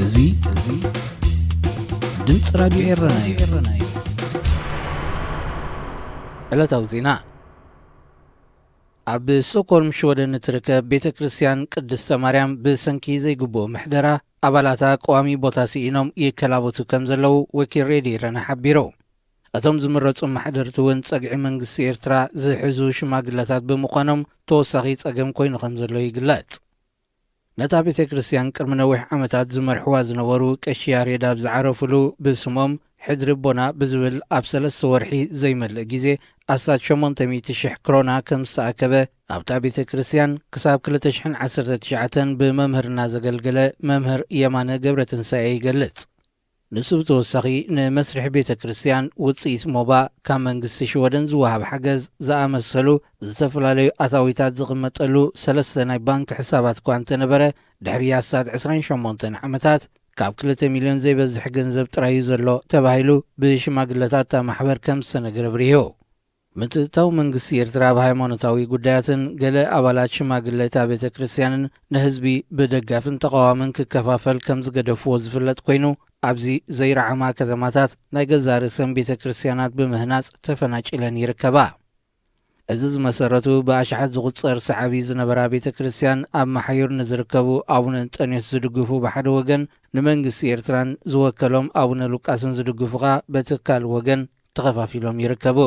እዚ እዚ ድምፂ ራዲዮ ኤረና እዩ። ዕለታዊ ዜና። ኣብ ስቶኮልም ሽወደን እትርከብ ቤተ ክርስቲያን ቅድስተ ማርያም ብሰንኪ ዘይግብኡ ምሕደራ ኣባላታ ቀዋሚ ቦታ ስኢኖም ይከላበቱ ከም ዘለዉ ወኪል ሬድዮ ኤረና ሓቢሩ። እቶም ዝምረፁ ማሕደርቲ እውን ጸግዒ መንግስቲ ኤርትራ ዝሕዙ ሽማግለታት ብምዃኖም ተወሳኺ ጸገም ኮይኑ ከም ዘሎ ይግለጽ። ነታ ቤተ ክርስቲያን ቅድሚ ነዊሕ ዓመታት ዝመርሕዋ ዝነበሩ ቀሺ ያሬድ ኣብ ዝዓረፉሉ ብስሞም ሕድሪ ኣቦና ብዝብል ኣብ ሰለስተ ወርሒ ዘይመልእ ግዜ ኣስታት ሸሞንተ ሚእቲ ሽሕ ክሮና ከም ዝተኣከበ ኣብታ ቤተ ክርስቲያን ክሳብ ክልተ ሽሕን ዓሰርተ ትሽዓተን ብመምህርና ዘገልገለ መምህር የማነ ገብረትንሳኤ ይገልጽ። ንሱ ብተወሳኺ ንመስርሒ ቤተ ክርስቲያን ውፅኢት ሞባ ካብ መንግስቲ ሽወደን ዝወሃብ ሓገዝ ዝኣመሰሉ ዝተፈላለዩ ኣታዊታት ዝቕመጠሉ ሰለስተ ናይ ባንክ ሕሳባት እኳ እንተነበረ ድሕሪ ኣስታት ዕስራን ሸሞንተን ዓመታት ካብ ክልተ ሚልዮን ዘይበዝሕ ገንዘብ ጥራዩ ዘሎ ተባሂሉ ብሽማግለታት እታ ማሕበር ከም ዝተነገረ ብሪሁ። ምትእትታው መንግስቲ ኤርትራ ኣብ ሃይማኖታዊ ጉዳያትን ገለ ኣባላት ሽማግለ እታ ቤተ ክርስቲያንን ንህዝቢ ብደጋፍን ተቓዋምን ክከፋፈል ከም ዝገደፍዎ ዝፍለጥ ኮይኑ ኣብዚ ዘይረዓማ ከተማታት ናይ ገዛእ ርእሰን ቤተ ክርስቲያናት ብምህናጽ ተፈናጭለን ይርከባ። እዚ ዝመሰረቱ ብኣሽሓት ዝቑጸር ሰዓቢ ዝነበራ ቤተ ክርስቲያን ኣብ መሓዩር ንዝርከቡ ኣቡነ እንጠንዮስ ዝድግፉ ብሓደ ወገን ንመንግስቲ ኤርትራን ዝወከሎም ኣቡነ ሉቃስን ዝድግፉ ኸኣ በቲ ካልእ ወገን ተኸፋፊሎም ይርከቡ።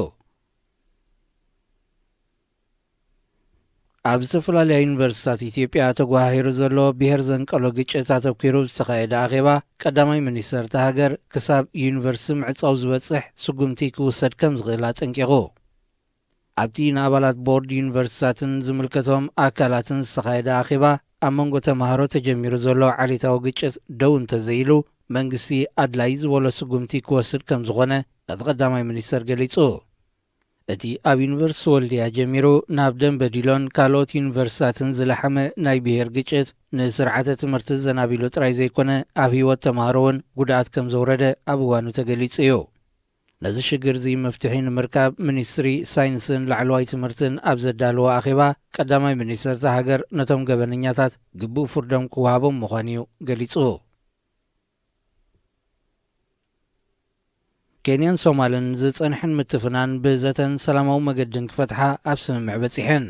ኣብ ዝተፈላለያ ዩኒቨርሲታት ኢትዮጵያ ተጓሃሂሩ ዘሎ ብሄር ዘንቀሎ ግጭት ኣተኲሩ ዝተኻየደ ኣኼባ ቀዳማይ ሚኒስተር እታ ሃገር ክሳብ ዩኒቨርሲቲ ምዕጻው ዝበጽሕ ስጉምቲ ክውሰድ ከም ዝኽእል ኣጠንቂቑ። ኣብቲ ንኣባላት ቦርድ ዩኒቨርሲታትን ዝምልከቶም ኣካላትን ዝተኻየደ ኣኼባ ኣብ መንጎ ተማሃሮ ተጀሚሩ ዘሎ ዓሌታዊ ግጭት ደው እንተዘይሉ መንግስቲ ኣድላይ ዝበሎ ስጉምቲ ክወስድ ከም ዝኾነ እቲ ቀዳማይ ሚኒስተር ገሊጹ። እቲ ኣብ ዩኒቨርሲቲ ወልድያ ጀሚሩ ናብ ደንበ ዲሎን ካልኦት ዩኒቨርሲታትን ዝለሓመ ናይ ብሄር ግጭት ንስርዓተ ትምህርቲ ዘናቢሉ ጥራይ ዘይኮነ ኣብ ህይወት ተማሃሮ እውን ጉድኣት ከም ዘውረደ ኣብ እዋኑ ተገሊጹ እዩ። ነዚ ሽግር እዚ መፍትሒ ንምርካብ ሚኒስትሪ ሳይንስን ላዕለዋይ ትምህርትን ኣብ ዘዳለዎ ኣኼባ ቀዳማይ ሚኒስተር እታ ሃገር ነቶም ገበነኛታት ግቡእ ፍርዶም ክወሃቦም ምዃኑ እዩ ገሊጹ። ኬንያን ሶማልን ዝጸንሐን ምትፍናን ብዘተን ሰላማዊ መገድን ክፈትሓ ኣብ ስምምዕ በጺሐን።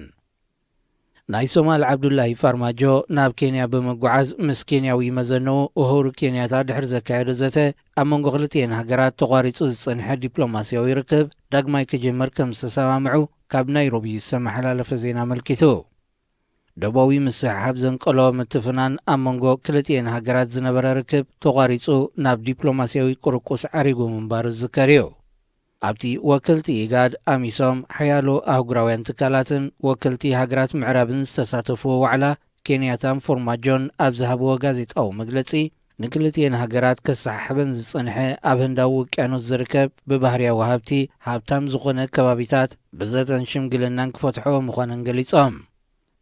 ናይ ሶማል ዓብዱላሂ ፋርማጆ ናብ ኬንያ ብምጉዓዝ ምስ ኬንያዊ መዘንኡ ኡሁሩ ኬንያታ ድሕሪ ዘካየዶ ዘተ ኣብ መንጎ ክልቲኤን ሃገራት ተቋሪጹ ዝጸንሐ ዲፕሎማስያዊ ርክብ ዳግማይ ክጅምር ከም ዝተሰማምዑ ካብ ናይሮቢ ዝተመሓላለፈ ዜና ኣመልኪቱ። ደቡባዊ ምስሕሓብ ዘንቀሎ ምትፍናን ኣብ መንጎ ክልቲኤን ሃገራት ዝነበረ ርክብ ተቋሪጹ ናብ ዲፕሎማስያዊ ቁርቁስ ዓሪጉ ምንባሩ ዝዝከር እዩ። ኣብቲ ወከልቲ ኢጋድ፣ ኣሚሶም፣ ሓያሎ ኣህጉራውያን ትካላትን ወከልቲ ሃገራት ምዕራብን ዝተሳተፍዎ ዋዕላ ኬንያታን ፎርማጆን ኣብ ዝሃብዎ ጋዜጣዊ መግለጺ ንክልቲኤን ሃገራት ከሰሓሕበን ዝጸንሐ ኣብ ህንዳዊ ውቅያኖስ ዝርከብ ብባህርያዊ ሃብቲ ሃብታም ዝኾነ ከባቢታት ብዘተን ሽምግልናን ክፈትሖ ምዃነን ገሊጾም።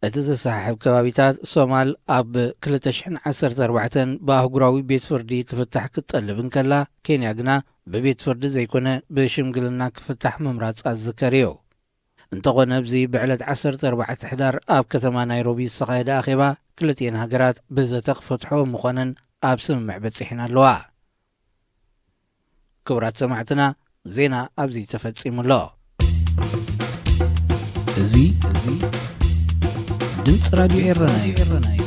እቲ ዘሰሓሕብ ከባቢታት ሶማል ኣብ ክልተ ሽሕን ዓሰርተ ኣርባዕተን ብኣህጉራዊ ቤት ፍርዲ ክፍታሕ ክትጠልብ እንከላ ኬንያ ግና ብቤት ፍርዲ ዘይኮነ ብሽምግልና ክፍታሕ ምምራጻ ዝዝከር እዩ። እንተኾነ ኣብዚ ብዕለት ዓሰርተ ኣርባዕተ ሕዳር ኣብ ከተማ ናይሮቢ ዝተኻየደ ኣኼባ ክልቲኤን ሃገራት ብዘተ ክፈትሖ ምዃነን ኣብ ስምምዕ በጺሐን ኣለዋ። ክቡራት ሰማዕትና ዜና ኣብዚ ተፈጺሙ ኣሎ። እዚ እዚ ድምፂ ራዲዮ ኤረና እዩ።